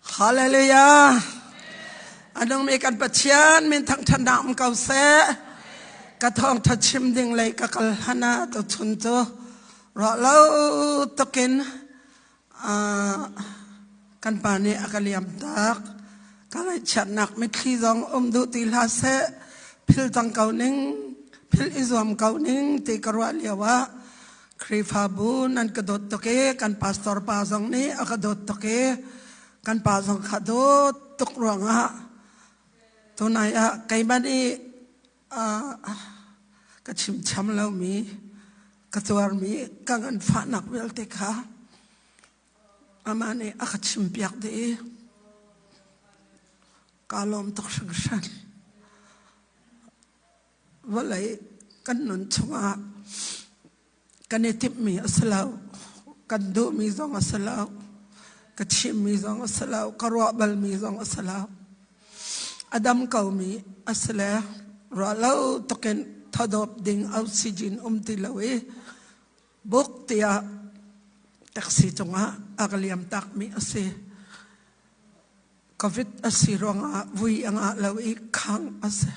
Hallelujah. A nungmi kan Pathian min thangṭhatnak um ko seh. Ka thawngṭha chim ding lei ka kal hlan ah tuchun cu ruah lo tukin kan pa nih a ka liam tak. Ka ngaihchiatnak mitthli zong um duh ti hlah seh. Phil cang ko ning, phil i zuam ko ning ti ka ruah lio ah Khrihfabu nan ka dawt tuk i kan pastor pa zong nih a ka dawt tuk i kan pa zong kha dawt tuk ruangah tunai ah keimah nih ka chimcham lomi ka tuarmi ka nganfahnak vialte kha amah nih a ka chimpiak dih i kaa lawm tuk hringhran. Vawlei kan nun chungah kan i timhmi a si lo, kan duhmi zong a si lo, ka chimmi zong a si lo, ka ruah balmi zong a si lo. A dam komi a si le ruah lo tukin thadawp ding oxygen um ti lo i buk tiah taxi cungah a ka liam takmi a si. Covid a si ruangah vui a ngah lo i khangh a si.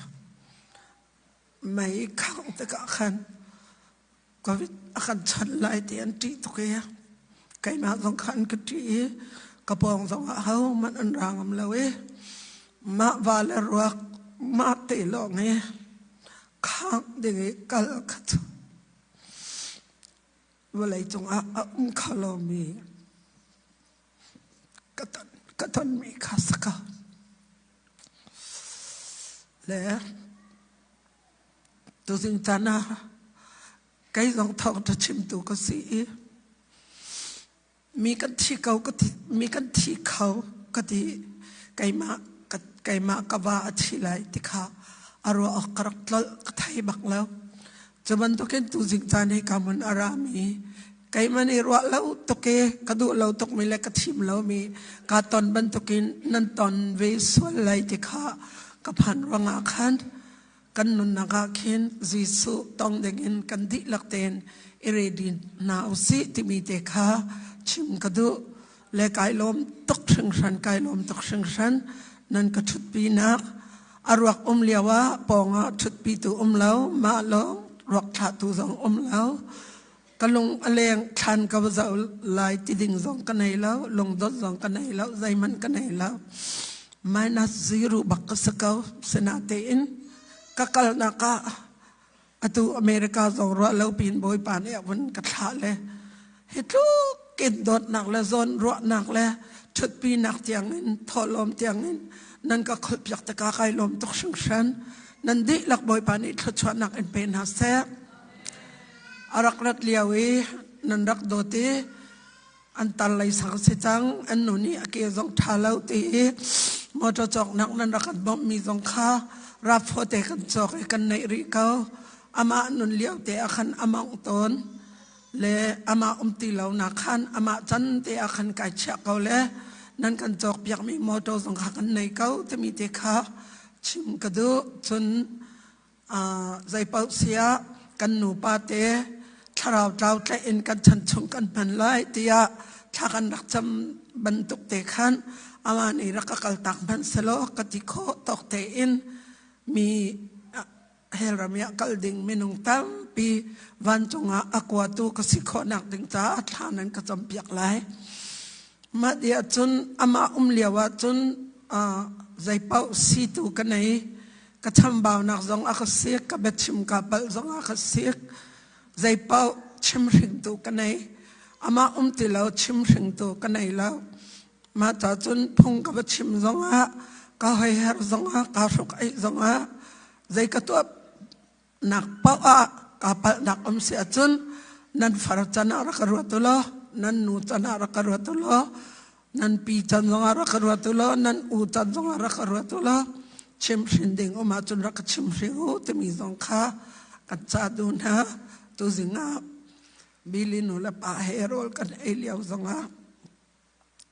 Mei khangh tikah khan Covid a kan chanh lai ti an ṭih tuk i keimah zong kha an ka ṭih i ka pawng zongah ahohmanh an ra ngam lo i mah va le ruak mah te lawng i khangh ding i kal kha cu vawlei cungah a um kho lomi Ka tonmi kha si ko. Le tuzing caan ah kei zong thawngṭha chimtu ka si i mi kan thi ko ka ti mi kan thi kho ka ti keimah keimah ka va a thi lai ti kha a ruah awk ka rak tlolh ka thei bak lo. Cu bantukin tuzing caan hi ka mun a rami Keimah nih ruah lo tuk i ka duh lo tukmi le ka thim lomi kaa ton bantukin nan ton ve sual lai ti kha ka phan ruangah khan kan nunnak ah khin Jesuh tong dingin kan dihlak tein i ready hna usih timi te kha chim ka duh le kai lawm tuk hringhran kai lawm tuk hringhran nan ka ṭhutpinak a ruak um lio ah pawngah ṭhutpitu um lo mah lawng ruak thlahtu zong um lo Ka lung a leng thlan ka va zoh lai ti ding zong ka nei lo, lungdot zong ka nei lo, zeihmanh ka nei lo. Minus zero bak ka si ko. Sinatein ka kalnak ah atu America zong ruah lo pin Bawipa nih a vun ka thlah le hi tluk in dawtnak le zawn ruahnak le ṭhutpinak tiangin thawhlawm tiangin nan ka kholhpiak tikah kai lawm tuk hringhran. Nan dihlak Bawipa nih thluachuahnak in pe hna seh. A rak rat lio i nan rak dawt i an tar lei sang si cang an nu nih a ke zong ṭha lo ti i motor cawknak nan rak kan bawmhmi zong kha rap te kan cawk i kan neih rih ko. Amah nun lio te ah khan a mawngh tawn le amah um ti lo nak khan amah can te ah khan kai chiah ko le nan kan cawk piakmi motor zong kha kan nei ko timi te kha chim ka duh. Cun Zeipaoh siah kan nupa te thlarau tlau tlaih in kan chan chung kan hman lai tiah thla kan rak cam bantuk te khan amah nih rak ka kaltak hmanh selaw ka ti khawh tawk tein mi helram ah kal ding minung tampi vancung ah a kuatu ka si khawhnak ding caah thla nan ka campiak lai. Mah ti ahcun amah um lio ahcun zeipaoh situ ka nei. Ka chambaunak zong a ka sik, ka biachim ka palh zong a ka sik. Zeipaoh chimhringtu ka nei. Amah um ti lo chimhringtu ka nei lo. Mah ca cun phung ka va chim zongah, ka hoiher zongah, kaa hruk aih zongah, zei ka tuah nak paoh ah kaa palhnak um si ahcun nan far can ah rak ka ruat u law nan nu can ah rak ka ruat u law nan pi can zongah rak ka ruat u law nan u can zongah rak ka ruat u law chimhrin ding um ahcun rak ka chimhring u timi zong kha kan ca duh hna tuzing ah Billy nu le pa he rawl kan ei lio zongah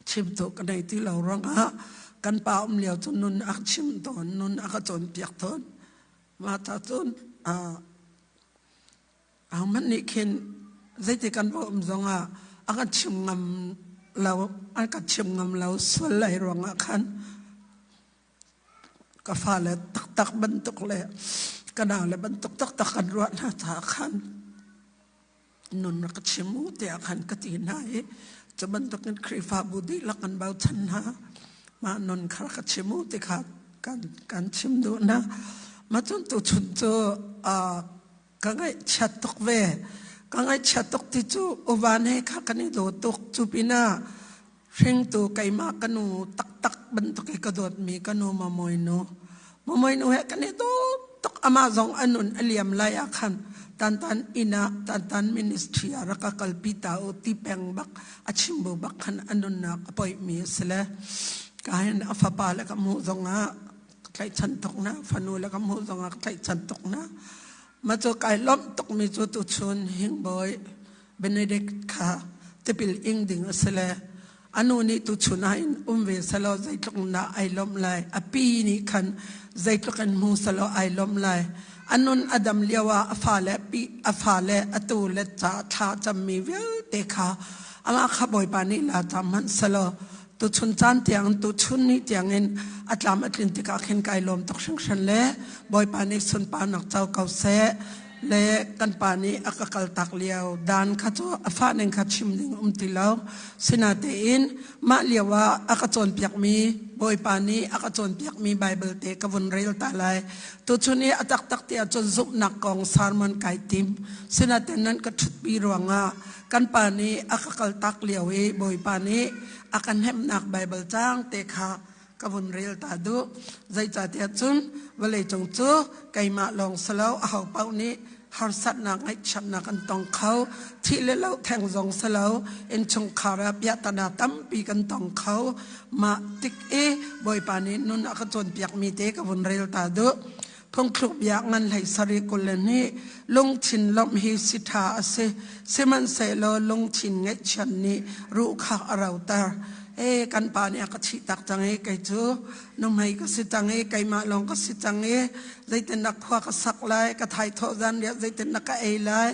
chimtu ka nei ti lo ruangah kan pa um lio cu nun a ka chim tawn nun a ka cawnpiak tawn mah ta cun ahohmanh nih khin zeiti kan va um zongah a kan chim ngam lo an ka chim ngam lo sual lai ruangah khan ka fale taktak bantuk le ka naule bantuk taktak kan ruah hna caah khan nun rak ka chim u tiah khan ka ti hna i cu bantukin Khrihfabu dihlak kan bochan hna. Mah nun kha rak ka chim u ti kha kan kan chim duh hna. Mah cun tuchun cu ka ngaihchiat tuk ve. Ka ngaihchiat tuk ti cu uvan he kha kan i daw tuk. Cu pinah hringtu keimah ka nu taktak bantuk i ka dawtmi ka nu Mamawi nu. Mamawi nu he kan i daw tuk. Amah zong a nun a liam lai ah khan tantan inn ah tantan ministry ah rak ka kalpi ta u ti peng bak a chim bu bak khan a nunnak a poihmi a si le ka hin a fapa le ka hmuh zongah ka tlaihchan tuk na fanu le ka hmuh zongah ka tlaihchan tuk na ma cu kai lawmh tukmi cu tuchun hingbawi Benedict kha tipil ing ding a si le anu nih tuchun ah in um ve selaw zeitluk na ai lawmh lai a pi nih khan zeitluk in hmu selaw ai lawmh lai anun adam lio ah a fa le pi a fa le atu le ca thla cammi vialte kha amah kha Bawipa nih la cam hmanh selaw tuchun caan tiang tuchun ni tiangin a tlam a tlin tikah khin kai lawm tuk hringhran le Bawipa nih sunparnak co ko seh le kan pa nih a ka kaltak lio dan kha cu a fa ning kha chim ding um ti lo sinatein mah lio ah a ka cawnpiakmi Bawipa nih a ka cawnpiakmi Bible te ka vun rel ta lai tuchun i a taktak ti ahcun zumhnak kong sermon kai tim sinatein nan ka ṭhutpi ruangah kan pa nih a ka kaltak lio i Bawipa nih a kan hnemhnak Baibal caang te kha ka vun rel ta duh. Zeicahtiah cun vawleicung cu keimah lawng si lo aho paoh nih harsatnak ngaihchiatnak an tong kho. Thih le loh theng zong si lo innchungkhar ah piahtana tampi kan tong kho. Mah tik i Bawipa nih nun a ka cawnpiakmi te ka vun rel ta duh. Phungthluk bia ngan hlei sarih 22 lungthin lawmh hi si ṭha a si. Sihmanhsehlaw lungthin ngaihchiat nih ruh kha a roter. E kan pa nih a ka thih tak cang i kei cu nuhmei ka si cang i keimah lawng ka si cang i zeitin dah khua ka sak lai ka thaithawh zan riah zeitin dah ka ei lai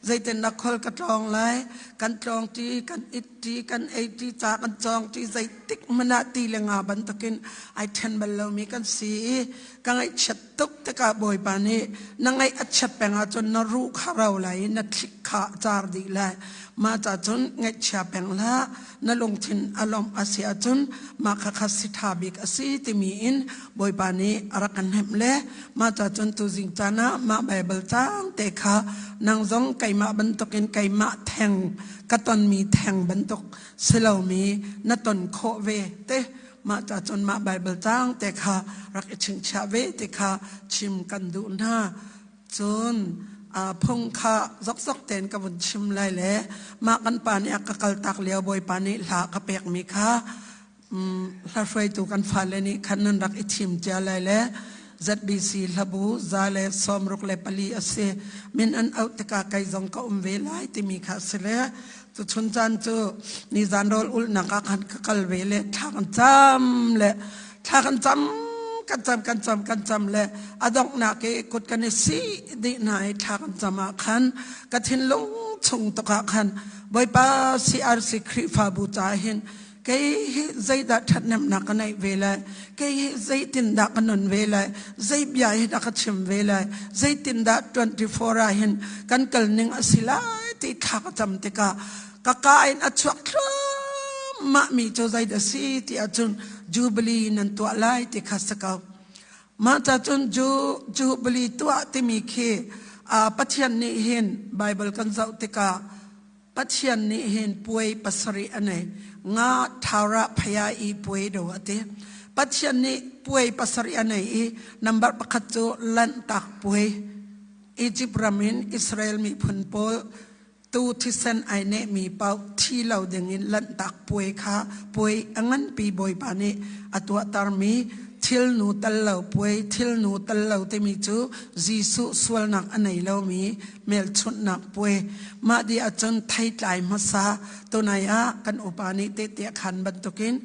zeitin dah khual ka tlawng lai kan tlawng ṭi kan it ṭi kan ei ṭi ca kan cawng ṭi zeitik hmanh ah ti le nga bantukin ai ṭhen bal lomi kan si i ka ngaihchiat tuk tikah Bawipa nih na ngaih a chiat peng ahcun na ruh kha ro lai i na thlik kha a car dih lai. Mah ca cun ngaihchia peng hlah, na lungthin a lawmh a si ahcun mah kha kha si ṭha bik a si timi in Bawipa nih a rak kan hnemh le mah ca cun tuzing caan ah mah Baibal caang te kha nang zong keimah bantukin keimah theng ka tonmi theng bantuk si lomi na ton khawh ve te mah ca cun mah Baibal caang te kha rak i chingchiah ve ti kha chim kan duh hna. Cun phung kha zokzok tein ka vun chim lai le mah kan pa nih a ka kaltak lio Bawipa nih hla ka pekmi kha hla hruaitu kan fale nih khan nan rak i thim cia lai le ZBC hlabu 164 a si min an auh tikah kei zong ka um ve lai timi kha a si le Tuchun caan cu nizan rawl ulhnak ah khan ka kal ve le thla kan cam le thla kan cam kan cam kan cam kan cam le a donghnak i kut kan i sih dih hna i thla kan cam ah khan ka thinlung chung tuk ah khan Bawipa CRC Khrihfabu ca hin kei hi zeidah ṭhathnemhnak ka neih ve lai kei hi zeitindah ka nun ve lai zei bia hi dah ka chim ve lai zeitindah 24 ah hin kan kal ning a si lai ti thla ka cam tikah ka ka in a chuak thluahmah mi cu zeidah si ti ahcun jubilee nan tuah lai ti kha si ko mah ca cun jubilee tuah timi khi Pathian nih hin Bible kan zoh tikah Pathian nih hin puai pasarih a nei. Nga thara phaya i puai do a ti. Pathian nih puai pasarih a nei i number pakhat cu Lanhtak puai. Egypt ram in Israel miphun pawl tu thisen ai nehmi paoh thi lo dingin Lanhtak puai kha puai a nganpi Bawipa nih a tuahtermi thilnu tal lo puai thilnu tal lo timi cu Jesuh sualnak a nei lomi hmelchunhnak puai mah dih ahcun theitlai hmasa tunai ah kan upa nih tehte a khan bantukin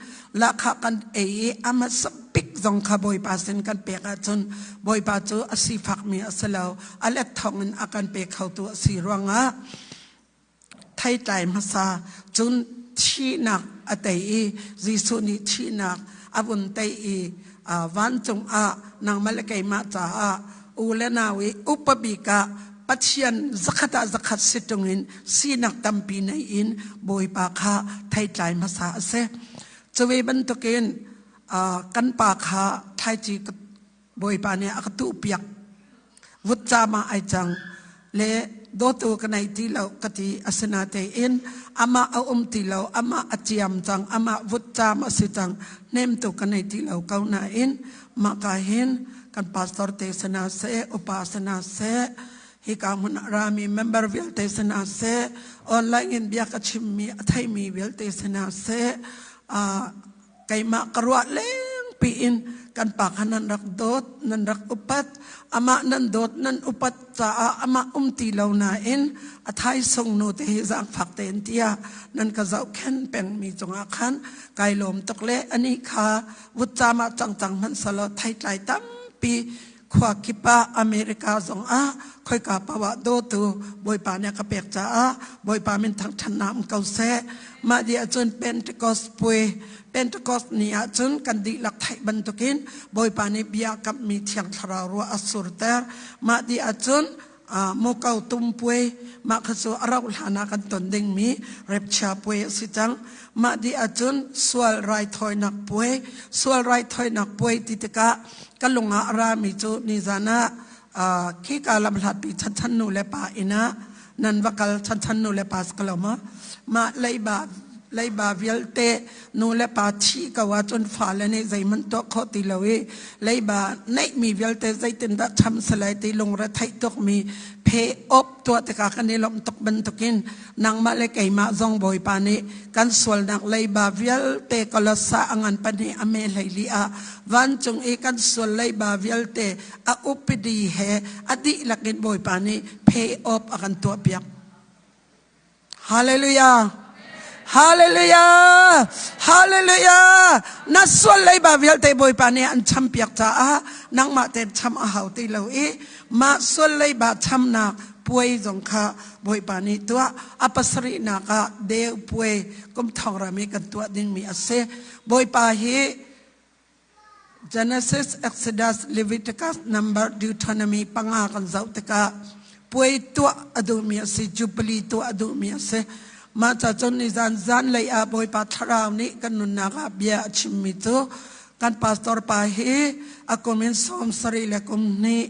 lahkhah kan ei i a hmasa bik zong kha Bawipa sin kan pek ahcun Bawipa cu a sifakmi a si lo a let thong in a kan pe khotu a si ruangah theitlai hmasa cun. thihnak a tei i Jesuh nih thihnak a vun tei i vancung ah nangmah le keimah caah u le nau i upa bik ah Pathian zakhat ah zakhat si ṭung in sinak tampi nei in Bawipa kha theitlai hmasa a si. Cuve bantukin kan pa kha thlaici Bawipa nih a ka tuhpiak. Vutcam ah ai cang le dawtu ka nei ti lo ka ti. Asinatein amah a um ti lo, amah a ciam cang, amah vutcam a si cang, hnemtu ka nei ti lo ko nain mah ka hin kan pastor te sana seh, upa sana seh, hika hmun ah rami member vialte sana seh, online in bia ka chimmi a theimi vialte sana seh, keimah ka ruah lengpi in kan pa kha nan rak dawt, nan rak upat. Amah nan dawt, nan upat caah amah um ti lo nain a thaisung nu te hi zaangfak tein tiah nan ka zohkhen pengmi cungah khan kai lawm tuk le ani kha vutcam ah cangcang hmanh selaw theitlai tampi khua kip ah America zong ah khoika paoh ah dawtu Bawipa nih a ka pek caah Bawipa min thangṭhatnak um ko seh. Mah dih ahcun Pentecost puai Pentecost ni ahcun kan dihlak theih bantukin Bawipa nih bia a kamhmi Thiang Thlarau ruah a surter. Mah dih ahcun muko tum puai mah kha cu a rauh hlan ah kan ton dingmi repchia puai a si cang. Mah dih ahcun sual raithawinak puai sual raithawinak puai ti tikah ka lung ah a rami cu nizan ah khika lamhlatpi chanchan nu le pa inn ah nan va kal. Chanchan nu le pa si ko lo maw? Mah leiba leiba vialte nu le pa thih ko ahcun fale nih zeihmanh tuah khawh ti lo i leiba neihmi vialte zeitindah cham si lai ti lungre theih tukmi phe op tuah tikah kan i lawmh tuk bantukin nangmah le keimah zong Bawipa nih kan sualnak leiba vialte Kolosa a ngan pahnih a me hleili ah vancung i kan sual leiba vialte a upadi he a dihlak in Bawipa nih phe op a kan tuahpiak. Hallelujah! Hallelujah! Hallelujah! Na sual leiba vialte Bawipa nih an champiak caah nangmah tein cham a hau ti lo i mah sual leiba chamnak puai zong kha Bawipa nih tuah. A pasarihnak ah deu puai kum thong ram i kan tuah dingmi a si. Bawipa hi Genesis, Exodus, Leviticus, Number, Deuteronomy panga kan zoh tikah puai tuah a duhmi a si, Jubilee tuah a duhmi a si. Mah ca cun nizan zanlei ah Bawipa Thlarau nih kan nunnak ah bia a chimmi cu kan pastor pa hi a kum in 70 le kum hnih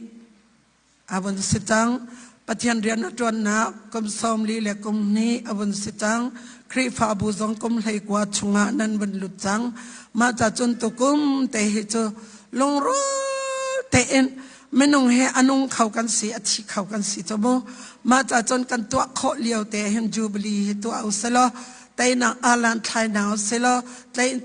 a vun si cang. Pathian rian a ṭuannak kum 40 le kum hnih a vun si cang. Khrihfabu zong kum 19 chungah nan vun lut cang. Mah ca cun tukum te hi cu lungrual tein minung he a nung kho kan si, a thi kho kan si cu mu. Mah ca cun kan tuah khawh lio te hin Jubilee hi tuah u selaw teinak alan thlai hna u silaw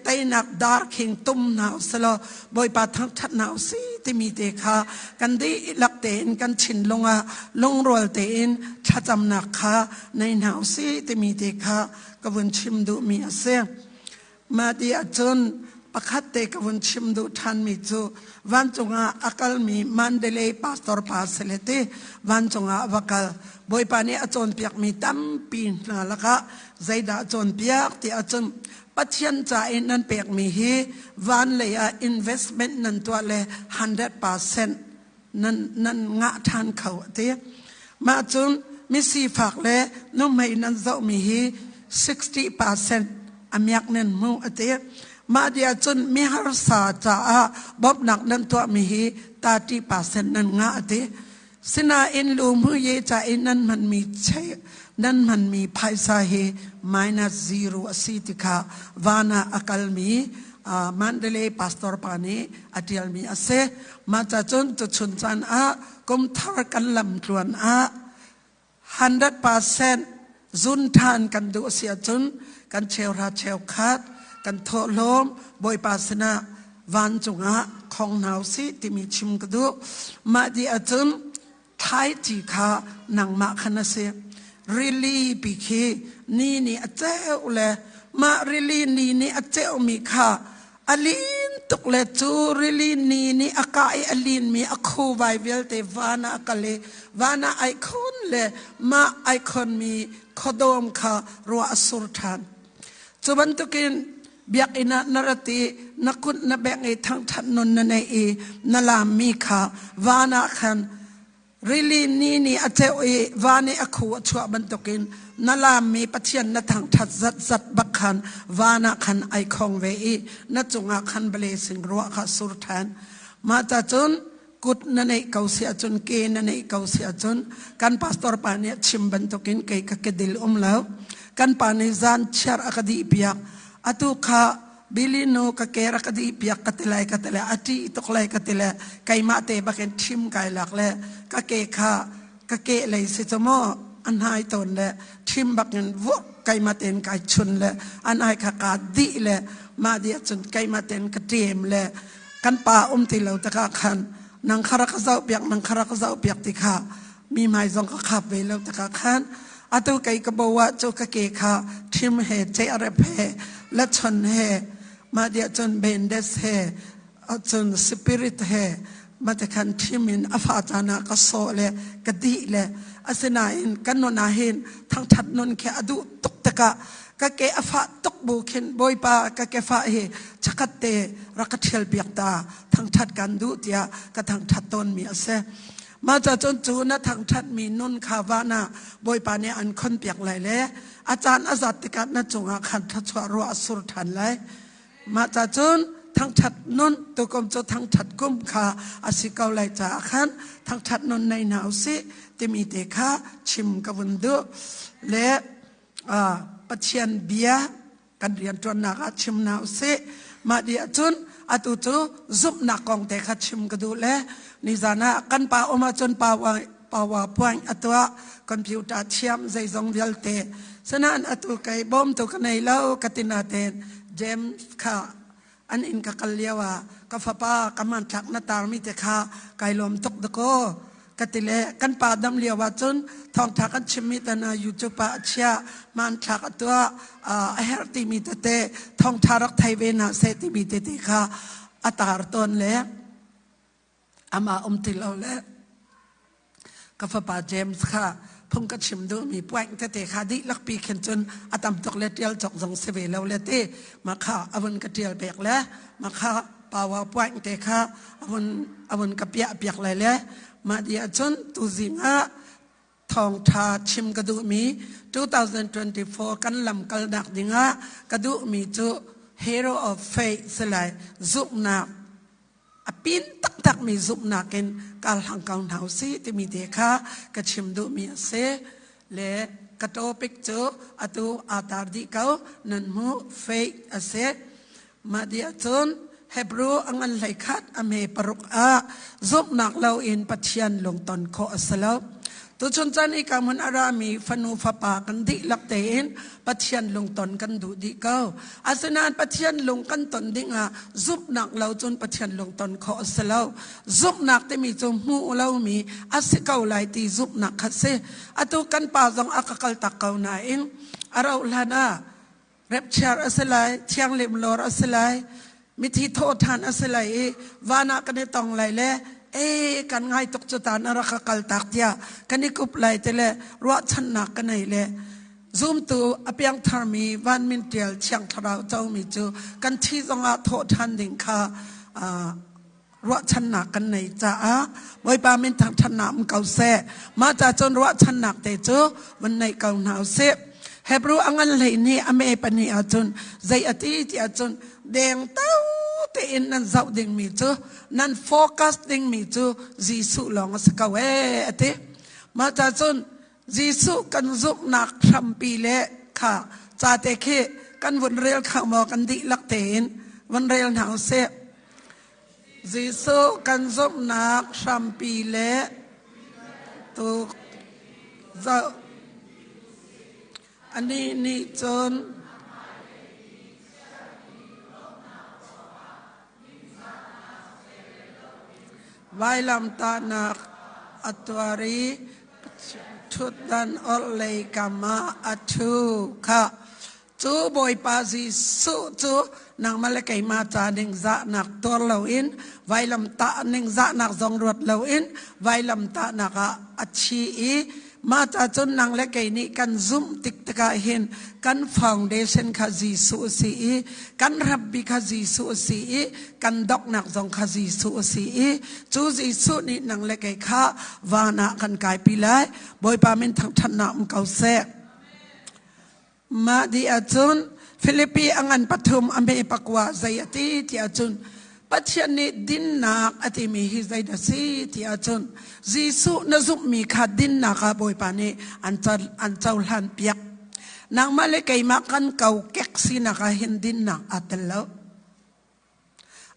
teinak darkhing tum hna u silaw Bawipa thangṭhat hna u si timi te kha kan dihlak tein kan thinlung ah lungrual tein thlacamnak kha nei hna u si timi te kha ka vun chim duhmi a si. Mah ti ahcun pakhat te ka vun chim duh ṭhanmi cu vancung ah a kalmi Mandalay pastor pa sile ti vancung ah a va kal. Bawipa nih a cawnpiakmi tampi hna lakah zeidah a cawnpiak ti ahcun Pathian ca i nan pekmi hi van lei ah investment nan tuah le 100% nan, nan ngah ṭhan kho a ti. Mah cun misifak le nuhmei nan zohmi hi 60% a miak nan hmu a ti. Mah dia cun miharsa caah bawmhnak nan tuahmi hi 30% nan ngah a ti. Sinain luhmuhyi ca i nan hmanmi nan hmanmi phaisa hi minus zero a si ti kha van ah a kalmi Mandalay pastor pa nih a ṭialmi a si. Mah ca cun tuchun caan ah kum thar kan lam tluan ah 100% zun ṭhan kan duh a si ahcun kan cheuhra cheukhat kan thawhlawm Bawipa sinah vancung ah khong hna usih timi chim ka duh. Mah dih ahcun thlaici kha nangmah khan a si. Rili pi khi ni nih a ceuh le mah rili ni nih a ceumi kha a lin tuk le cu rili ni nih a kah i a linmi a khuvai vialte van ah a kal i van ah ai khon le mah ai khonmi khuadawm kha ruah a sur ṭhan. Cu bantukin biakinn ah na rat i na kut na bengh i thangṭhat nun na neih i na laammi kha van ah khan rili ni nih a ceuh i van i a khu a chuah bantukin na laammi Pathian na thangṭhat zatzat bak khan van ah khan ai khong ve i na cungah khan blessing ruah kha sur ṭhan. Mah ca cun kut na neih ko si ahcun ke na neih ko si ahcun kan pastor pa nih a chim bantukin kei ka kedil um lo. Kan pa nih zan chiar a ka dih piak. Atu kha Billy nu ka ke rak ka dih piak ka ti lai ka ti le a ṭih tuk lai ka ti le keimah te bakin ṭhim kai lak le ka ke kha ka ke lei si cu maw an hai tawn le ṭhim bakin vuk keimah tein kai chun le an ai kha kaa dih le mah dih ahcun keimah tein ka ṭem le kan pa um ti lo takah khan nang kha rak ka zoh piak nang kha rak ka zoh piak ti kha mi hmai zong ka khap ve lo takah khan atu kei ka bo ah cu ka ke kha ṭhim he cehrep he lachon he mah dih ahcun bendes he cun spirit he mate khan ṭhim in a fa caan ah ka sawh le ka dih le asinain kan nun ah hin thangṭhat nun khi a duh tuk tikah ka ke a fah tuk bu khin Bawipa ka ke fah hi chakhat te rak ka ṭhial piak ta thangṭhat kan duh tiah ka thangṭhat tawnmi a si. Mah ca cun cu na thangṭhatmi nun kha van ah Bawipa nih an khonpiak lai le a caan a zat tikah na cungah khan thluachuah ruah a sur ṭhan lai. Mah ca cun thangṭhat nun tukum cu thangṭhat kum kha a si ko lai caah khan thangṭhat nun nei hna usih timi te kha chim ka vun duh. Le Pathian bia kan rianṭuannak ah chim hna usih. Mah dih ahcun atu cu zumhnak kong te kha chim ka duh le nizan ah kan pa um ahcun PowerPoint a tuah computer thiam zeizong vialte sinain atu kei bawmtu ka nei lo ka ti natein James kha an inn ka kal lio ah ka fapa ka hmanthlak na tarmi te kha kai lawm tuk dakaw ka ti le kan pa dam lio ah cun thawngtha kan chimmi tan ah YouTube ah a chiah hmanthlak a tuah a herh timi tete thawngtha rak thei ve hna seh timi tete kha a tar tawn le amah um ti lo le ka fapa James kha phung ka chim duhmi point tete kha dihlak pi khin cun a tam tuk le tial cawk zong si ve lo le ti ma kha avun ka tial pek le ma kha power point te kha avun avun ka piah piak lai le mah di ahcun tuzing ah thawngtha chim ka duhmi 2024 kan lam kalnak dingah ka duhmi cu hero of faith si lai zumhnak a pin taktakmi zumhnak in kal hlang ko hna usih timi te kha ka chim duhmi a si. Le ka topic cu atu aa tar dih ko nan hmu faith a si. Mah dih ahcun Hebrew a ngan hlei khat a me paruk ah zumhnak loin Pathian lungton khawh a si lo. Tuchun caan i ka hmun a rami fanu fapa kan dihlak tein Pathian lungton kan duh dih ko. Asinain Pathian lung kan ton dingah zumhnak lo cun Pathian lungton khawh a si lo. Zumhnak timi cu hmuh lomi a si ko lai ti zumhnak kha si. Atu kan pa zong a ka kaltak ko nain a rauh hlan ah rapture a si lai, thianghlim lawr a si lai, mithi thawhṭhan a si lai i van ah kan i tong lai le e kan ngai tuk cu ta na rak ka kal tak tiah kan i kup lai te le ruahchannak ka nei le zumtu a piangtharmi vanmin ṭial thiang thlarau comi cu kan thi zongah thawhṭhan ding kha ruahchannak kan nei caah Bawipa min thangṭhatnak um ko seh. Mah ca cun ruahchannak te cu van nei ko hna usih. Hebrew a ngan hlei nih a me pahnih ahcun zei a ti ti ahcun deng to tein nan zoh dingmi cu nan focus dingmi cu Jesuh lawng a si ko ee a ti. Mah ca cun Jesuh kan zumhnak hrampi le kha ca te khi kan vun rel kho maw kan dihlak tein vun rel hna usih. Jesuh kan zumhnak hrampi le tuk zoh. Anih nih cun vailamtahnak a tuar i ṭhutdan orhlei kam ah a ṭhu kha Cu Bawipa Jesuh cu nangmah le keimah ca ningzahnak tuar loin vailamtah ningzahnak zong ruat loin vailamtahnak ah a thi i Mah ca cun nang le kei nih kan zumh tik tikah hin kan foundation kha Jesuh a si i kan rabbi kha Jesuh a si i kan doknak zong kha Jesuh a si i cu Jesuh nih nang le kei kha van ah kan kaipi lai. Bawipa min thangṭhatnak um ko seh. Mah dih ahcun Filipi a ngan pathum a hme pakua zei a ti ti ahcun Pathian nih dinnak a timi hi zeidah a si ti ahcun Jesuh na zumhmi kha dinnak ah Bawipa nih an cohlan piak. Nangmah le keimah kan kokek sinak ah hin dinnak aa tel lo.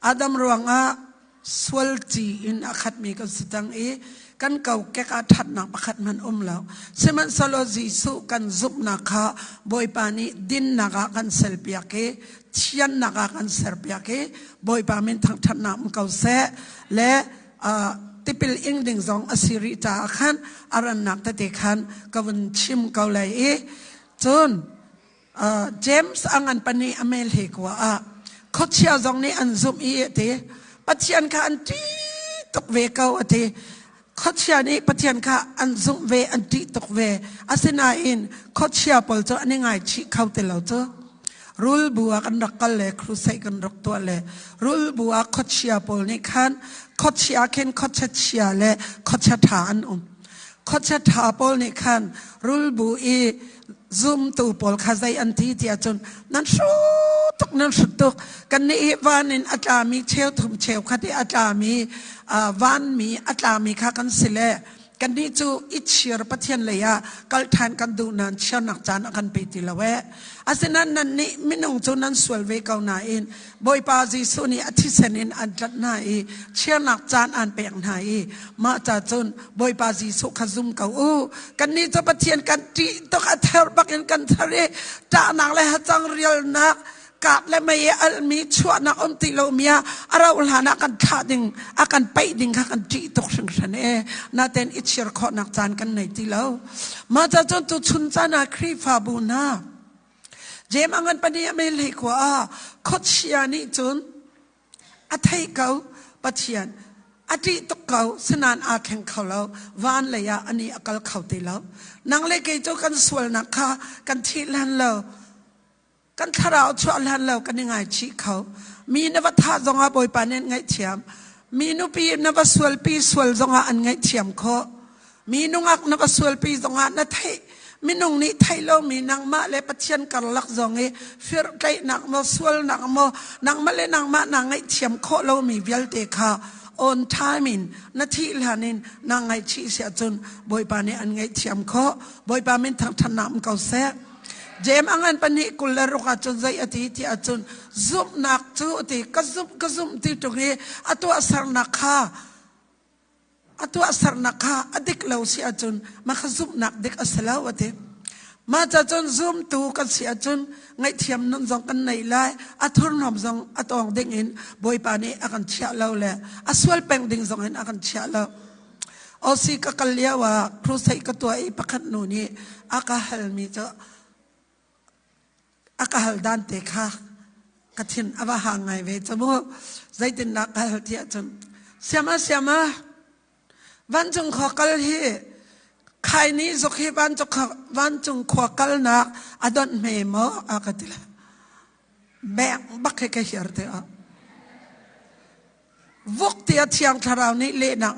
Adam ruangah sual ci in a khatmi kan si cang i kan kokek ah ṭhatnak pakhat hmanh um lo. Sihmanhsehlaw Jesuh kan zumhnak kha Bawipa nih dinnak ah kan selpiak i thiannak ah kan serpiak i Bawipa min thangṭhatnak um ko seh le tipil ing ding zong a si rih caah khan a rannak tete khan ka vun chim ko lai i cun James a ngan pahnih a mel he kua ah khuachia zong nih an zumh i a ti. Pathian kha an ṭih tuk ve ko a ti. Khuachia nih Pathian kha an zumh ve, an ṭih tuk ve. Asinain khuachia pawl cu an i ngaichih kho ti lo cu. Rul bu ah kan rak kal le crusade kan rak tuah le rul bu ah khuachia pawl nih khan khuachia khin khuachia chia le khuachia ṭha an um. Khuachia ṭha pawl nih khan rul bu i zumtu pawl kha zei an ti ti ahcun nan hrut tuk nan hrut tuk kannih hi van in a tlami cheu thum cheu khat i a tlami vanmi a tlami kha kan si le kannih cu i chir Pathian lei ah kal ṭhan kan duh nain chirnak caan a kan pe ti lo ee asinain nan nih minung cu nan sual ve ko nain Bawipa Jesuh nih a thisen in an tlanh hna i chirnak caan an pek hna i mah ca cun Bawipa Jesuh kha zum ko u. Kannih cu Pathian kan ṭih tuk a ther bakin kan ther i ṭahnak le hacang rialnak kap le mei i alhmi chuahnak um ti lomi ah a rauh hlan ah kan thlah ding a kan paih ding kha kan ṭih tuk hringhran e naten i chir khawhnak caan kan nei ti lo mah ca cun tu chun caan ah Khrihfabu hna Jem a ngan pahnih a mel hlei khua ah khuachia nih cun a theih ko Pathian a ṭih tuk ko sinain aa thleng kho lo van lei ah ani a kal kho ti lo nang le kei cu kan sualnak kha kan thih hlan lo kan thlarau chuah hlan lo kan i ngaichih kho mi na va thah zongah Bawipa nih an ngaihthiam mi nupi na va sualpi sual zongah an ngaihthiam khawh Mi nungak na va sualpi zongah na theih minung nih theih lomi nangmah le Pathian karlak zong i firtleihnak maw sualnak maw nangmah le nangmah naa ngaihthiam khawh lomi vialte kha on time in na thih hlan in naa ngaihchih si ahcun Bawipa nih an ngaihthiam khawh. Bawipa min thangṭhatnak um ko seh. Jem a ngan pahnih 26 ahcun zei a ti ti ahcun zumhnak cu a ti ka zumh ka zumh ti ṭung i a tuahsernak kha A tuahsernak kha a dik lo si ahcun mah kha zumhnak dik a si lo a ti. Mah ca cun zumtu kan si ahcun ngaihthiam nun zong kan nei lai, a thurhnawm zong a tawng ding in Bawipa nih a kan chiah lo le a sual peng ding zong in a kan chiah lo. Osi ka kal lio ah crusade ka tuah i pakhat nu nih a ka halmi cu a ka hal dan te kha ka thin a va hang ngai ve cu mu zeitindah ka hal ti ahcun siama siama vancung khua kal hi khai ni zuk hi vancung khua kalnak a donh hme maw a ka ti le beng bak he ka hiar te ah vuk tia thiang thlarau nih lehnak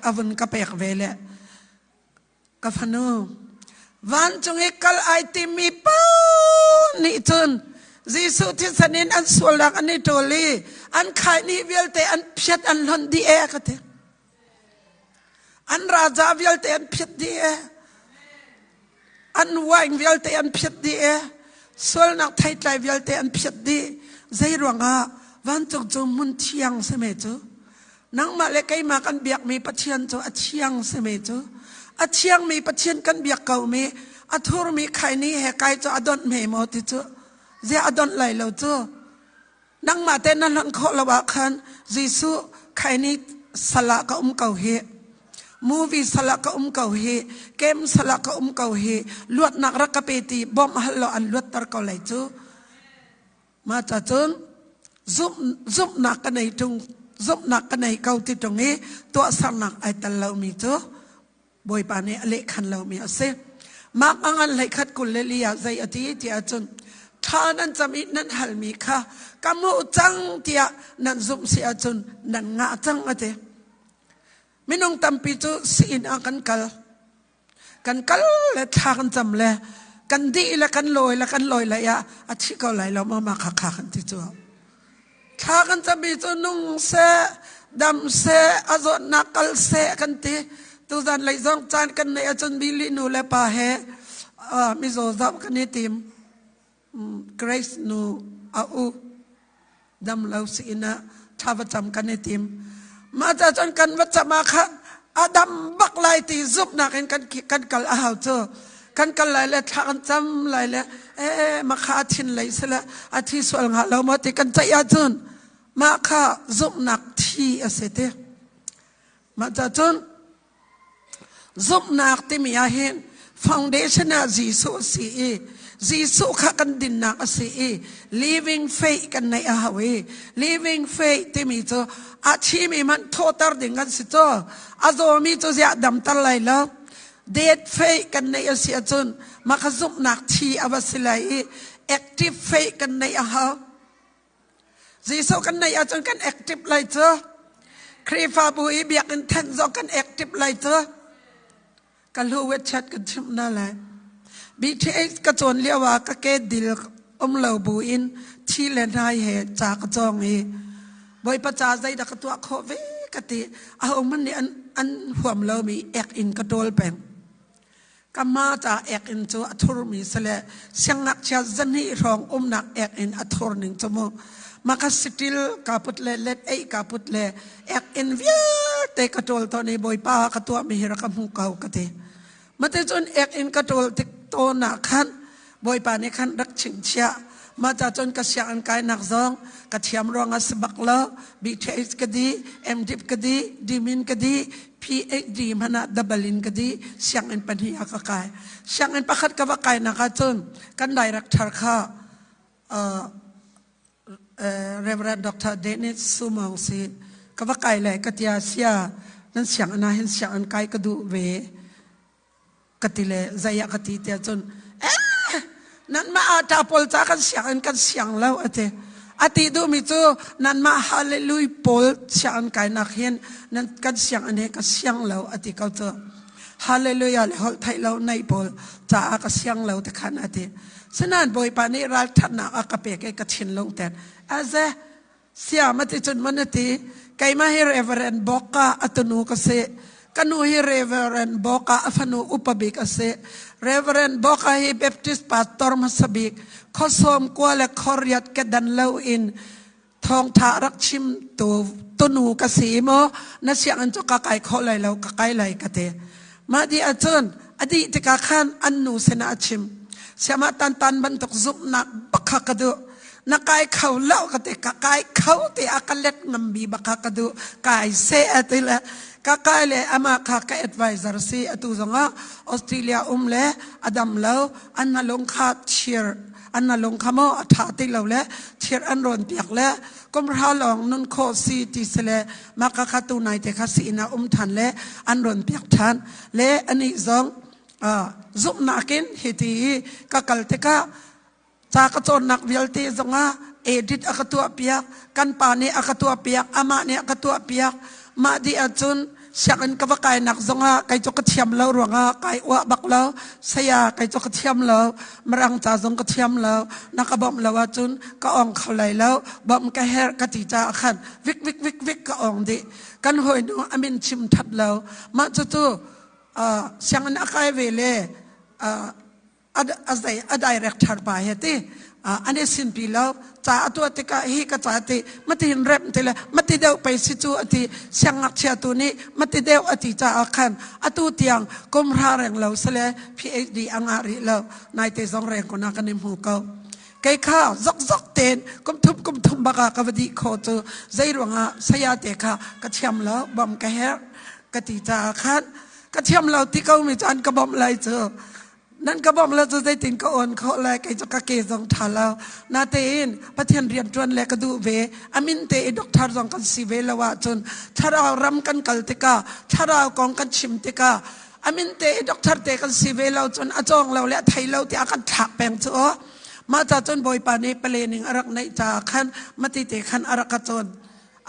a vun ka pek ve le Ka fanu, vancung i kal ai timi paoh nih cun Jesuh thisen in an sualnak an i ṭawl i an khaini vialte an phiat an hlonh dih ee ka ti. An raja vialte an phiat dih ee. An wine vialte an phiat dih ee. Sualnak theitlai vialte an phiat dih. Zei ruangah vancung cu hmun thiang si me cu. Nangmah le keimah kan biakmi Pathian cu a thiang simi cu a thiangmi Pathian kan biak komi a thurmi khaini he kai cu a donh hme maw ti cu zia a donh lai lo cu nangmah te na hlonh khawh lo ah khan Jesuh khaini sal ah ka um ko hi movie sal ah ka um ko hi kem sal ah ka um ko hi luatnak rak ka pe ti bawmh hal lo an luatter ko lai cu Mah ca cun zumhnak ka nei ṭung zumhnak ka nei ko ti ṭung i tuahsernak ai tel lomi cu Bawipa nih a lehkhan lomi a si. Mark a ngan hleikhat 24 ah zei a ti ti ahcun ṭha nan cam i nan halmi kha ka hmuh cang tiah nan zumh si ahcun nan ngah cang a ti. Minung tampi cu sii-inn ah kan kal. Kan kal le thla kan cam le kan dih le kan lawi le kan lawi lai ah a thi ko lai lo maw ma kha kha kan ti cu. Thla kan cami cu nung seh, dam seh, a zawtnak kal seh kan ti. Tuzan lei zong caan kan neih ahcun Billy nu le pa he mizaw zoh kan i tim. Grace nu a u dam lo si in ah thla va cam kan i tim. Mah ca cun kan va cam ah khan a dam bak lai ti zumhnak in kan kan kal a hau cu. Kan kal lai le thla kan cam lai le ee makha a thin lei sile a thi sual hnga lo maw ti kan ceih ahcun mah kha zumhnak thi a si ti. Mah ca cun Zumhnak timi ah hin foundation ah Jesuh a si i Jesuh kha kan dinnak a si i living faith kan neih a hau i living faith timi cu a thimi hmanh thawhter ding kan si cu a zawmi cu ziah damter lai lo dead faith kan neih a si ahcun mah kha zumhnak thi a va si lai i active faith kan neih a hau. Jesuh kan neih ahcun kan active lai cu. Khrihfabu i biakinn thenh zong kan active lai cu. Ka hlu wechat kan chimh na lai. BTH ka cawn lio ah ka ke dil um lo bu in thi le hnai he ca ka cawng i Bawipa ca zeidah ka tuah khawh ve ka ti. A um nih an, an huam lomi ek in ka ṭawl peng. Ka ma ca ek-inn cu a thurmi si le siangngakchia zahnih hrawng umnak ek-inn a thur ning cu mu. Mah kha sitil kaa put le let ei kaa put le ek-inn vialte ka ṭawl tawn i Bawipa ka tuahmi hi rak ka hmu ko ka ti. Mah cun ek-inn ka ṭawl tik tawn ah khan Bawipa nih khan rak chingchiah. Mah ca cun ka sianginn kainak zong ka thiam ruangah si bak lo. BTH ka di, MDip ka di, Dimin ka di, PhD hmanh ah double in ka di, sianginn pahnih ah ka kai. Sianginn pakhat ka va kainak ahcun kan director kha uh, Reverend Dr. Dennis Sumong si ka va kai le ka tia sia nan sianginn ah hin sianginn kai ka duh ve. Ka ti le zei ah ka ti tiah cun eh nanmah ata pawl ca kan sianginn kan siang lo a ti. A ti duhmi cu nanmah hallelujah pawl sianginn kainak hin nan kan sianginn he ka siang lo a ti ko cu. Hallelujah le holh theih lo nei pawl caah ka siang lo ti khan a ti. Sinain Bawipa nih ralṭhatnak a ka pek i ka thinlung ten aze Siam a ti cun man a ti. Keimah hi Reverend Boka a tunu ka si. Ka nu hi Reverend Boka a fanu upa bik a si. Reverend Boka hi Baptist pastor hmasa bik. Khuasawm kua le khuariat ke dan lo in thawngtha rak chim tu tunu ka si maw na sianginn cu ka kai kho lai lo ka kai lai ka ti. Mah di ahcun a dih tikah khan an nu sinah a chim. Siamah tantan bantuk zumhnak bak kha ka duh. Na kai kho lo ka ti ka kai kho ti a ka let ngammi bak kha ka duh. Kai seh a ti le ka kai le amah kha ka advisor si atu zongah Australia um le a dam lo an na lung kha cheer an na lung kha maw a ṭha ti lo le cheer an rawn piak le kumhra lawng nun khawh si ti si le mah ka kha tu nai te kha si in a um ṭhan le an rawn piak ṭhan le anih zong zumhnak in hi ti i ka kal tikah ca ka cawnnak vialte zongah edit a ka tuah piak kan pa nih a ka tuah piak amah nih a ka tuah piak mah dih ahcun sianginn ka va kainak zongah kei cu ka thiam lo ruangah kai uah bak lo saya kei cu ka thiam lo mirang ca zong ka thiam lo na ka bawmh lo ahcun ka ong kho lai lo bawmh ka herh ka ti caah khan vik vik vik vik ka ong dih kan hawinu a min chim that lo mah cucu sianginn a kai ve le a zei a director pa he ti an i sinpi lo ca a tuah tikah hi ka ca ti matin rem ti le mati deuh pei si cu ati siangngakchia tu nih mati deuh ati caah khan atu tiang kum hra reng lo sale PhD a ngah rih lo naite zong reng ko na kan i hmu ko kei kha zok zok ten kum thum kum thum baka ka va dih kho cu zei ruangah saya te kha ka thiam lo bom ka herh ka ti caah khan ka thiam lo ti ko mi caan ka bawmh lai cu nan ka bawmh lo cu zeitin ka on khawh lai kei cu ka ke zong ṭha lo natein Pathian rian ṭuan le ka duh ve amin te i doctor zong kan si ve lo ahcun thlarau ram kan kal tikah thlarau kong kan chim tikah. Amin te i doctor te kan si ve lo cun a cawng lo le a thei lo tiah kan thlak peng cu aw. Mah ca cun Bawipa nih palening a rak neih caah khan mati te khan a rak ka cawn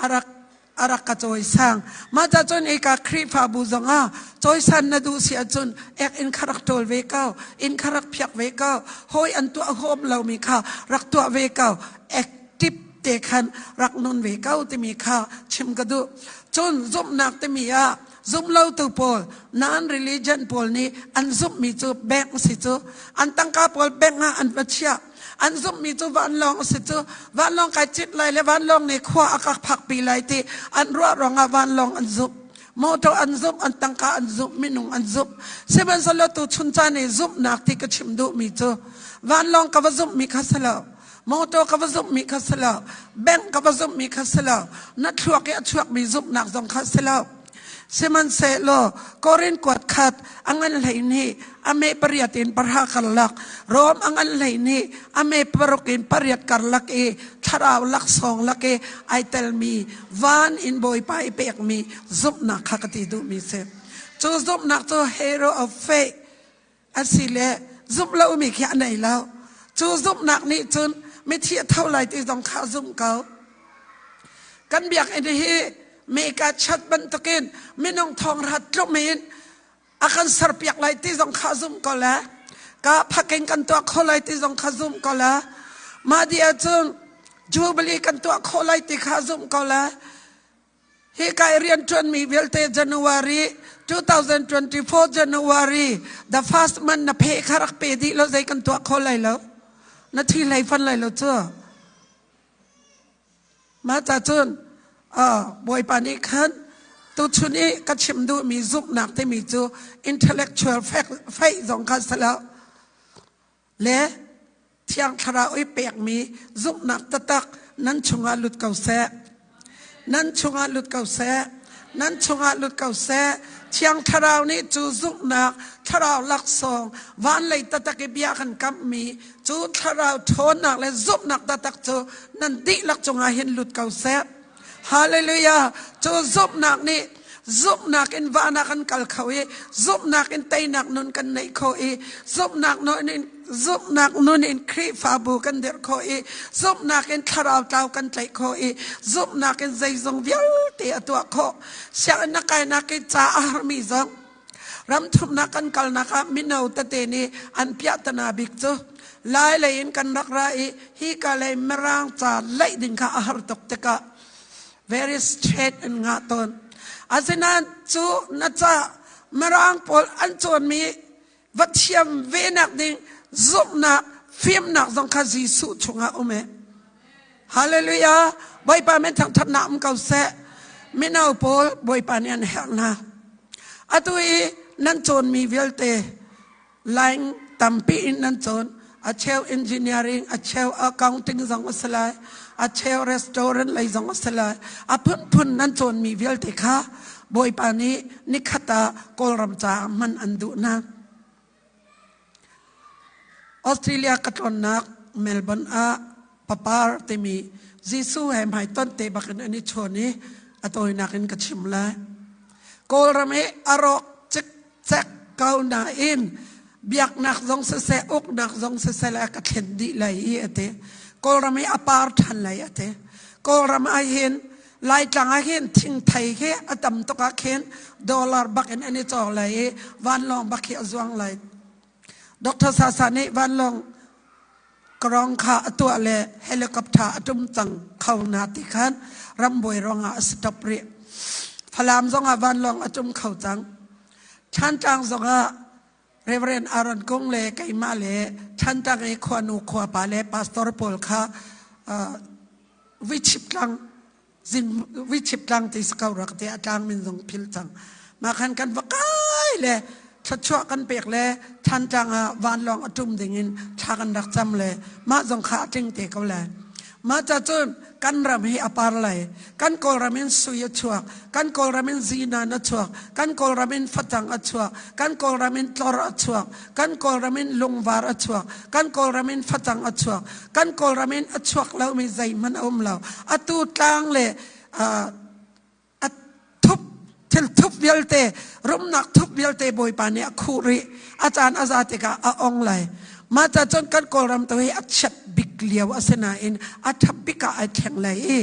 a rak a rak ka cawisang. Mah ca cun ika Khrihfabu zongah cawisan na duh si ahcun ek in kha rak ṭawl ve ko, inn kha rak phiak ve ko, hawi an tuah huam lomi kha rak tuah ve ko, active te khan rak nun ve ko timi kha chim ka duh. Cun zumhnak timi ah zumlotu pawl non religion pawl nih an zumhmi cu bank si cu an tangka pawl bank ah an va chiah an zumhmi cu vanlawng a si cu vanlawng kai cit lai le vanlawng nih khua a ka phakpi lai ti an ruah ruangah vanlawng an zumh motor an zumh an tangka an zumh minung an zumh sihmanhsehlaw tu chun caan i zumhnak ti ka chim duhmi cu vanlawng ka va zumhmi kha si lo motor ka va zumhmi kha si lo bank ka va zumhmi kha si lo na thluak i a chuakmi zumhnak zong kha si lo Sihmanhsehlaw Korin kuat khat a ngan 12 a me pariat in pahra karlak, Rom a ngan 12 a me paruk in pariat karlak i thlarau laksawng lak i ai telmi van in Bawipa i pekmi zumhnak kha ka ti duhmi si. Cu zumhnak cu hero of faith a si le zumh lomi khi a nei lo. Cu zumhnak nih cun mithi a tho lai ti zong kha a zumh ko. Kan biakinn hi meka chat bantukin minung thong rat tlum in a kan serpiak lai ti zong kha zumh ko le ka phaking kan tuah kho lai ti zong kha zumh ko le mah di ahcun jubilee kan tuah khawh lai ti kha zumh ko le hi kai rian ṭuanmi vialte January 2024 January the first month na phe kha rak pe dih lo zei kan tuah kho lai lo na thi hlei fan lai lo cu Mah ca cun Bawipa nih khan tuchun i ka chim duhmi zumhnak timi cu intellectual faith zong kha si lo le Thiang Thlarau i pekmi zumhnak taktak nan chungah lut ko seh. Nan chungah lut ko seh. Nan chungah lut ko seh. Thiang Thlarau nih cu zumhnak thlarau laksawng van lei taktak i bia kan kamhmi cu thlarau ṭhawnnak le zumhnak taktak cu nan dihlak cungah hin lut ko seh. Hallelujah! Cu zumhnak nih zumhnak in van ah kan kal kho i zumhnak in teinak nun kan neih kho i zumhnak nun in zumhnak nun in Khrihfabu kan dirh kho i zumhnak in thlarau tlau kan tlaih kho i zumhnak in zeizong vialte a tuah khawh. Sianginn na kainak i ca a harmi zong Ramthumnak kan kalnak ah mino tete nih an piahtana bik cu Lai lei in kan rak ra i hika lei Mirang ca leih ding kha a har tuk tikah very straight in ngah tawn. Asinain cu na ca Mirang pawl an cawnmi va thiam ve nak ding zumhnak fimnak zong kha Jesuh chungah um e. Hallelujah! Bawipa min thangthatnak um ko seh. Mino pawl Bawipa nih an herh hna. Atu i nan cawnmi vialte line tampi in nan cawn. A cheu engineering, a cheu accounting zong a si lai, a cheu restaurant lei zong a si lai. A phunphun nan cawnmi vialte kha Bawipa nih nikhat ah Kawlram caah hman an duh hna. Australia ka tlawnnak Melbourne ah papar timi Jesuh he hmaitonh te bakin an i chawn i a tawinak in ka chim lai. Kawlram hi a rawk cikcek ko nain biaknak zong siseh uknak zong siseh le ka thlen dih lai i a ti. Kawlram hi a par ṭhan lai a ti. Kawlram ah hin Laitlang ah hin thingthei hi a tam tuk ah khin dollar bak in an i cawk lai i vanlawng bak hi a zuang lai. Dr. Sasa nih vanlawng karong kha a tuah le helicopter a tum cang kho na ti khan rambuai ruangah a stop rih. Falam zongah vanlawng a tum kho cang. Thantlang zongah Reverend Aaron Kung le keimah le Thantlang i khuanu khuapa le pastor pawl kha vichip tlang zing vichip tlang ti si ko rak ti a tlang min zong phil cang mah khan kan va kai le thluachuah kan pek le Thantlang ah vanlawng a tum ding in thla kan rak cam le mah zong kha a tling te ko lai Mah ca cun kan ram hi a par lai. Kan Kawlram in sui a chuak. Kan Kawlram in zinan a chuak. Kan Kawlram in facang a chuak. Kan Kawlram in tlor a chuak. Kan Kawlram in lungvar a chuak. Kan Kawlram in facang a chuak. Kan Kawlram in a chuak lomi zeihmanh a um lo. Atu tlang le a thup Thil thup vialte, rumnak thup vialte Bawipa nih a khuh rih. A caan a za tikah a ong lai. Mah ca cun kan Kawlram tu hi a chiat bik lio a si nain a ṭha bik ah ai thleng lai i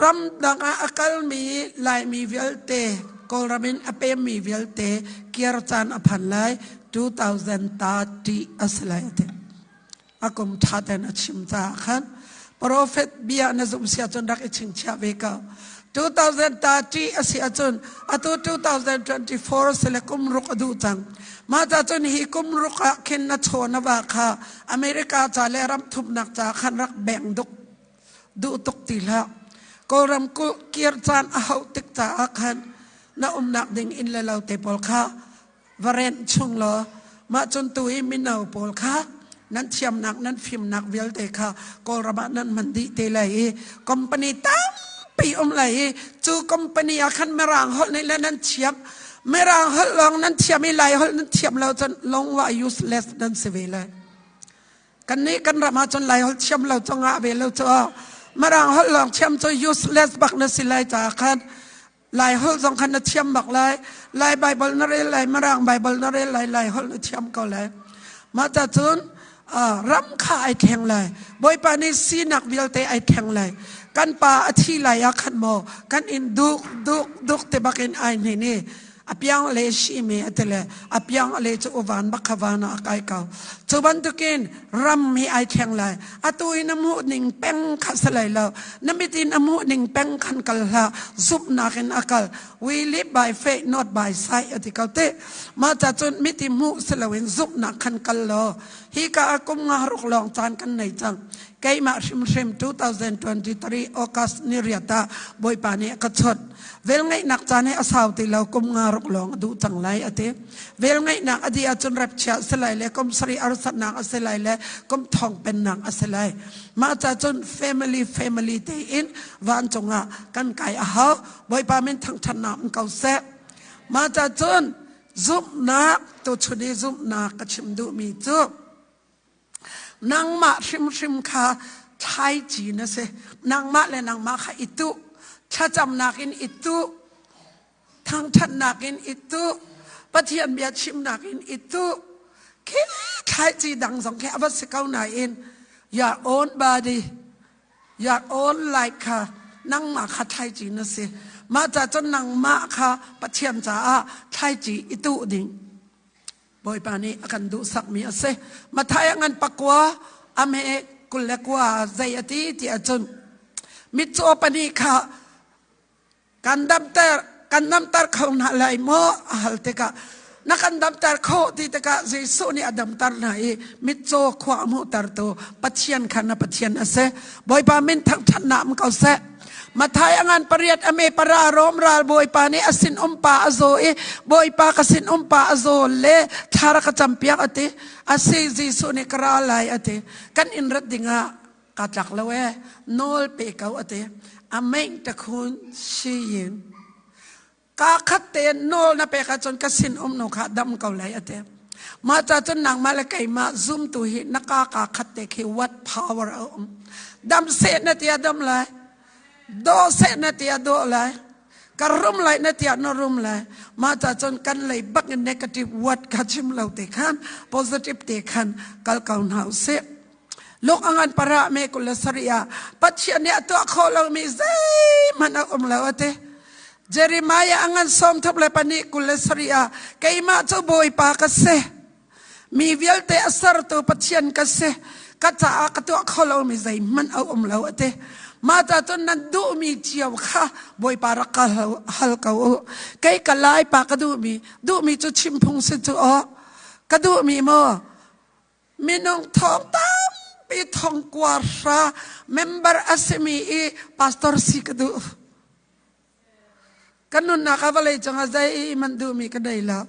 ramdang ah a kalmi Laimi vialte, Kawlram in a pemmi vialte kir caan a phan lai 2030 a si lai a ti. A kum ṭha tein a chim caah khan profet bia na zumh si ahcun rak i chingchiah ve ko. 2030 a si ahcun atu 2024 si le kum ruk a duh cang. Mah ca cun hi kum ruk ah khin na chaw na va kha America ca le ram thumnak ca khan rak beng duk duh tuk ti hlah. Kawlram kir caan a hauh tik caah khan na umnak ding inn le lo te pawl kha va renh chung law mah cun tu i mino pawl kha nan thiamnak nan fimnak vialte kha Kawlram ah nan hman dih te lai i company tampi um lai i cu company ah khan mirang holh nih le nan thiam mirang holh lawng nan thiam i lai holh nan thiam lo cun longwa useless nan si ve lai. Kannih kan ram ahcun Lai holh thiam lo cu ngah ve lo cu Mirang holh lawng thiam cu useless bak na si lai caah khan Lai holh zong khan na thiam bak lai. Lai Bible na rel lai, Mirang Bible na rel lai, Lai holh na thiam ko lai. Mah ta cun ram kha ai thleng lai. Bawipa nih sinak vialte ai thleng lai. Kan pa a thi lai ah khan maw kan in duk duk duk te bak in ai hnin i apiang le shi me atele apiang le chu uvan bakha van ah kai ko chu bantukin ram hi ai thleng lai atu in a hmuh ning peng kha salai lo na mit in a hmuh ning peng khan kal hla zumhnak in akal we live by faith, not by sight ati ko te. Ma cha chun mit i hmuh siloin zumhnak khan kal lo. Hi ka kum nga ruk lawng caan kan nei cang. Keimah hrimhrim 2023 August ni riat ah Bawipa nih a ka chawt. Velngeihnak caan hi a sau ti lo, kum nga ruk lawng a duh cang lai a ti. Velngeihnak a dih ahcun repchia a si lai le kum sarih arsatnak a si lai le kum thong pennak a si lai. Mah ca cun family family tein vancung ah kan kai a hau. Bawipa min thangṭhatnak um ko seh. Mah ca cun zumhnak tuchun i zumhnak ka chim duhmi cu nangmah hrimhrim kha thlaici na si. Nangmah le nangmah kha i tuh. Thlacamnak in i tuh. Thangṭhatnak in i tuh. Pathian bia chimnak in i tuh. Khi thlaici dang zong khi a va si ko nain your own body, your own life kha nangmah kha thlaici na si. Mah ca cun nangmah kha Pathian caah thlaici i tuh ding. Bawipa nih a kan duhsakmi a si. Matthai a ngan pakua a me 29 zei a ti ti ahcun mitcaw pahnih kha kan damter kan damter kho hna lai maw a hal tikah na kan damter kho ti tikah Jesuh nih a damter hna i mitcaw khua a hmuhtertu Pathian kha na Pathian a si. Bawipa min thangṭhatnak um ko seh. Mathai a ngan pariat a me para Rom ral bawipa nih a sin umpa a zaw i bawipa ka sin umpa a zaw le thla ka campiak a ti. A si Jesuh nih ka ra lai a ti. Kan inn rat dingah ka tlak lo e nawl pe ko a ti. A meih takhun si yin. Ka khat tein nawl na pek ahcun ka sin um nu kha dam ko lai a ti. Mah ca cun nangmah le keimah zumtu hi na ka ka khat te khi what power a um. Dam seh na tia dam lai. Do seh na tia do lai. Ka rum lai na tia na rum lai. Mah ca cun kan lei bak in negative word kha chim lo te khan positive te khan kal ko hna usih. Luk a ngan para me 27 ah Pathian nih a tuah khawh lomi zeihmanh a um lo a ti. Jeremiah a ngan 32 27 ah keimah cu Bawipa ka si. Mi vialte a sertu Pathian ka si. Ka caah ka tuah kho lomi zeihmanh a um lo a ti. Mah ca cun nan duhmi cio kha Bawipa rak ka hal ko u. Kei ka lai pa ka duhmi, duhmi cu chim phung si cu aw. Ka duhmi maw Minung thong tampi thong kua hra member a simi i pastor si ka duh. Ka nunnak ah vawlei cungah zei man duhmi ka nei lo.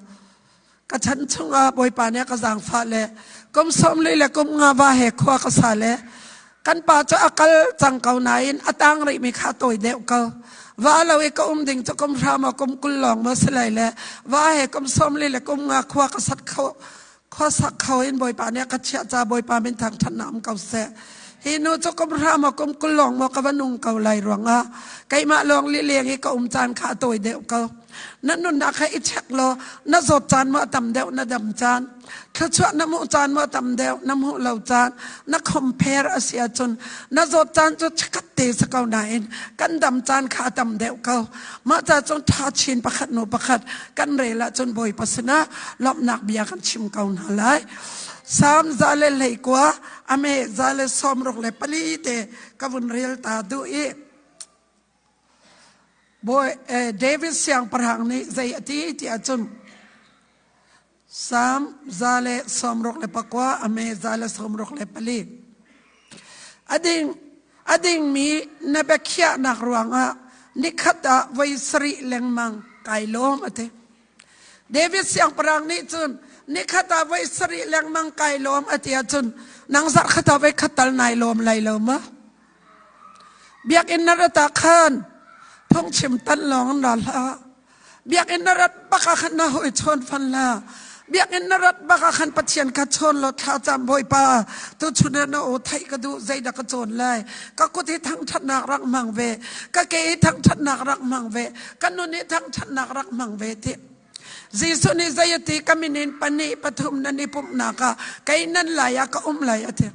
Ka chan chungah Bawipa nih a ka zaangfah le kum 40 le kum nga va he khua ka sa le kan pa cu a kal cang ko nain a tang rihmi kha tawi deuh ko. Va lo i ka um ding cu kum hra maw kum 20 lawng maw si lai le va he kum 40 le kum nga khua ka sat kho khuasak kho in Bawipa nih a ka chiah ca Bawipa min thangṭhatnak um ko seh. Hi nu cu kum hra maw kum 20 lawng maw ka va nung ko lai ruangah keimah lawng lileng i ka um caan kha a tawi deuh ko. Na nunnak kha i check law na zawt caan maw a tam deuh na dam caan, thluachuah na hmuh caan maw a tam deuh na hmuh lo caan, na compare a si ahcun na zawt caan cu chikkhat te si ko nain kan dam caan kha a tam deuh ko. Mah ca cun ṭha chin pakhat hnu pakhat kan rel ahcun Bawipa sinah lawmhnak bia kan chim ko hna lai. Salm 129 ame 164 te ka vun rel ta duh i Bawi David siangpahrang nih zei a ti ti ahcun Salm 169 ame 164 a ding a dingmi na biakhiahnak ruangah nikhat ah voi sarih lengmang kai lawm a ti. David siangpahrang nih cun nikhat ah voi sarih lengmang kai lawm a ti ahcun nang zarh khat ah voi khat tal nai lawm lai lo ma? Biakinn na rat ah khan phungchim tan lawng in ra hlah. Biakinn na rat bak ah khan na hawi chawn fan hlah. Biakinn na rat bak ah khan Pathian kha chawn law thla cam Bawipa tuchun ah na aw theih ka duh zeidah ka cawn lai. Ka kut hi thangṭhatnak rak hmang ve. Ka ke hi thangṭhatnak rak hmang ve. Ka nun hi thangṭhatnak rak hmang ve ti. Jesuh nih zei a ti ka min in pahnih pathum nan i pumhnak ah kei nan lai ah ka um lai a ti.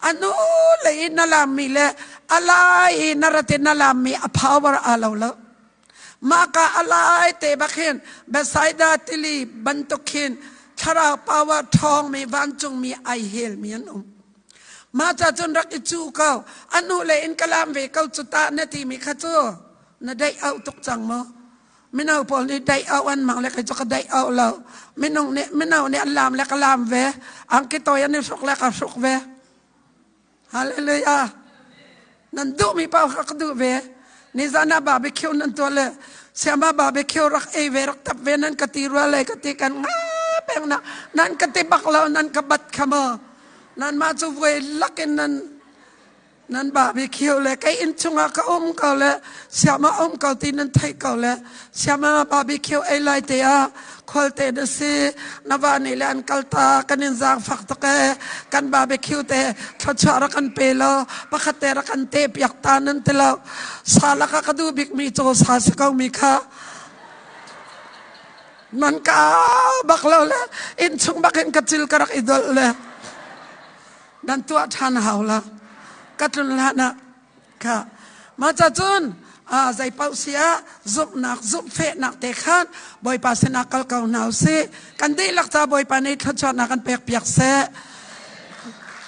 A hnu lei in na lammi le a lai i na rat in na lammi a power aa lo lo. Mah ka a lai te bak hin Bethsaida tili bantuk khin thlarau power ṭhawngmi vancungmi ai helmi an um. Mah ca cun rak i cu ko. A hnu lei in ka lam ve ko cu ta na timi kha cu na daih au tuk cang maw? Mino pawl nih daih au an mang le kei cu ka daih au lo. Minung nih mino nih an lam le ka lam ve. Angki tawi an i hruk le ka hruk ve. Hallelujah. Nan duhmi paoh kha ka duh ve. Nizan ah barbecue nan tuah le siama barbecue rak ei ve rak tap ve nan ka ti rua le ka ti kan nga peng na nan ka ti bak lo nan ka bat kha maw. Nan mah cu vuai lakin nan Nan barbecue le kei inn chungah ka um ko le siama um ko ti nan theih ko le siama barbecue ei lai te ah khualte na si na va nih le an kal ta kan in zaangfak tuk e kan barbecue te thluachuah rak kan pe lo pakhat te rak kan te piak ta nan ti lo sa laka ka duh bik mi caw sa si ko mi kha nan ka bak lo le inn chung bak in ka cil ka rak i dolh le Nan tuah ṭhan hau la. Ka tlun hlan ah kha mah ca cun zei paoh si ah zumhnak zumhfehnak te khan Bawipa sinah kal ko hna usih. Kan dihlak ca Bawipa nih thluachuahnak kan pek piak seh.